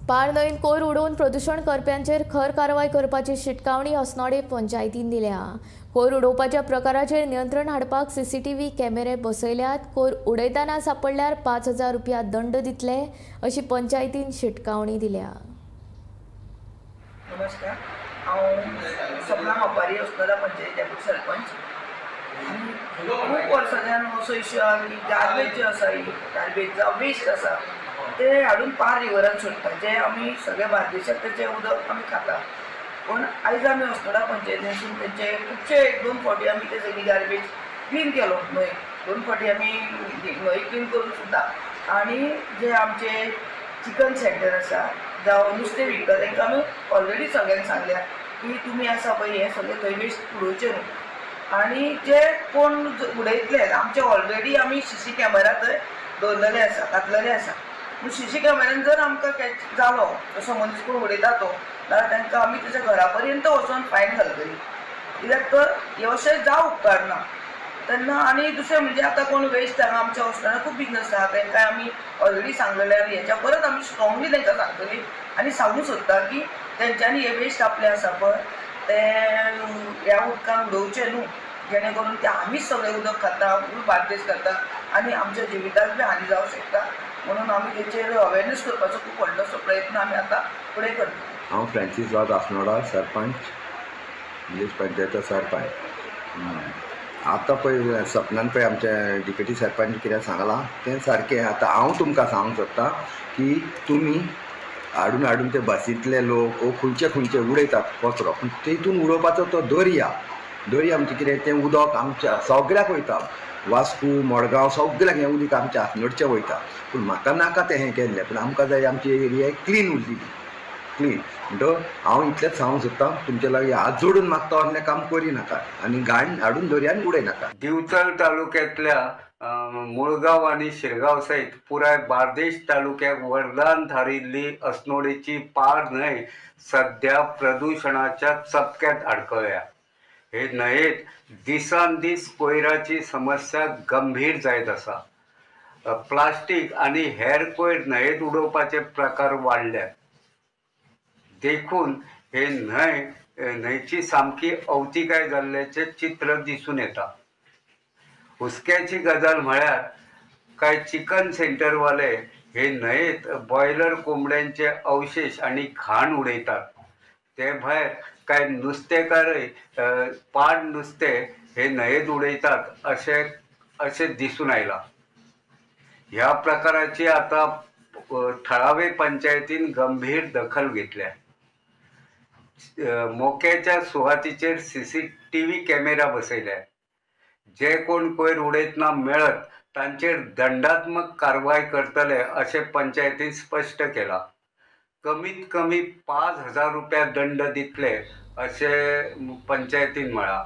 पार न्हंयेन कोयर उडोवन प्रदूशण करप्यांचेर खर कारवाय करपाची शिटकावणी अस्नोडें पंचायतीन दिल्या. कोयर उडोवपाच्या प्रकाराचेर नियंत्रण हाडपाक सीसीटीव्ही कॅमेरे बसयल्यात. कोयर उडयतना सापडल्यार 5,000 रुपया दंड दितले अशी पंचायतीन शिटकावणी दिल्या. नमस्कार, हांव सपना मापारी, अस्नोडा पंचायती डेप्युटी सरपंच. खूब वर्सांच्यान असो इश्यू आहा की गार्बेज जे आसा, ही गार्बेज जावं वेस्ट आसा ते हाडून पार रिवरान सोडटा, जे आमी सगळे बार्देशाक तेचें उदक आमी खाता. पूण आयज आमी अस्नोडा पंचायतीनसून तेंचे खुबशे 1-2 फावटी आमी ते सगळी गार्बेज क्लीन केलो न्हंय, 2 फावटी आमी न्हंय क्लीन करून सुद्दां. आनी जे आमचे चिकन सेंटर आसा जावं नुस्तें विकता तांकां आमी ऑलरेडी सगळ्यांक सांगल्या की तुमी आसा पळय हें सगळें थंय वेस्ट उडोवचें न्हू. आनी जे कोण उडयतले आमचे ऑलरेडी आमी सीसी कॅमेरा थंय दवरलेले आसा, घातलेले आसा. पूण सीसी कॅमेऱ्यान जर आमकां कॅच जालो तसो मनीस कोण उडयता तो जाल्यार तांकां आमी तेच्या घरा पर्यंत वचोन फायन घालतली, कित्याक तर हें अशें जावं उपकारना तेन्ना. आनी दुसरें म्हणजे आतां कोण वेस्ट हांगा आमच्या हॉस्पिटलान खूब बिजनस आहा, तांकां आमी ऑलरेडी सांगलेलें आनी हेच्या परत आमी स्ट्रॉंगली तांकां सांगतली आनी सांगूंक सोदता की तेंच्यांनी हे वेस्ट आपलें आसा पळय तें ह्या उदकान उडोवचें न्हू, जेणे करून ते आमीच सगळें उदक खाता, फूल बार्देस खाता आनी आमच्या जिविताक बी हानी जावंक शकता. म्हणून आमी तेचेर अवेरनेस करपाचो खूब व्हडलोसो प्रयत्न आमी आतां फुडें करता. हांव फ्रांसीस वाज, अस्नोडा सरपंच, विलेज पंचायत सरपंच. आतां पळय सपनान पळय आमच्या डिप्युटी सरपंच कितें सांगलां तें सारकें. आतां हांव तुमकां सांगूंक सोदता की तुमी हाडून हाडून ते बसींतले लोक खंयचे खंयचे उडयतात कचरो, पूण तेतून उडोवपाचो तो दर्या, दर्या म्हणजे कितें तें उदक आमच्या सगळ्याक वयता, वास्को मडगांव सगळ्याक हें उदक आमच्या अस्नोडचें वयता. पूण म्हाका नाका तें हें केल्लें, पूण आमकां जाय आमची एरिया क्लीन उरली, क्लीन. म्हणटकच हांव इतलेंच सांगूंक सोदता तुमचे लागीं, हात जोडून मागता असलें काम करिनाका आनी घाण हाडून दर्यान उडयनाका. दिवचल तालुक्यांतल्या मुळगांव आनी शिरगांव सयत पुराय बार्देश तालुक्याक वरदान थारिल्ली अस्नोडेची पार न्हंय सद्या प्रदुशणाच्या चपक्यांत आडकळ्या. हे न्हंयेत दिसान दीस कोयराची समस्या गंभीर जायत आसा. प्लास्टीक आनी हेर कोयर न्हंयेत उडोवपाचे प्रकार वाडल्यात, देखून हे न्हंयची सामकी अवतिकाय जाल्ल्याचें चित्र दिसून येता. हुस्क्याची गजाल म्हळ्यार कांय चिकन सेंटरवाले हे न्हंयेत बॉयलर कोंबड्यांचे अवशेश आनी घाण उडयतात. ते भायर कांय नुस्तेकारय पाड नुस्तें हे न्हंयेत उडयतात अशें दिसून आयलां. ह्या प्रकाराची आतां थळावे पंचायतीन गंभीर दखल घेतल्या. मोक्याच्या सुवातीचेर सीसीटीव्ही कॅमेरा बसयल्या. जे कोण कोयर उडयतना मेळत तांचेर दंडात्मक कारवाय करतले अशें पंचायतीन स्पश्ट केलां. कमीत कमी 5,000 रुपया दंड दितले अशें पंचायतीन म्हळां.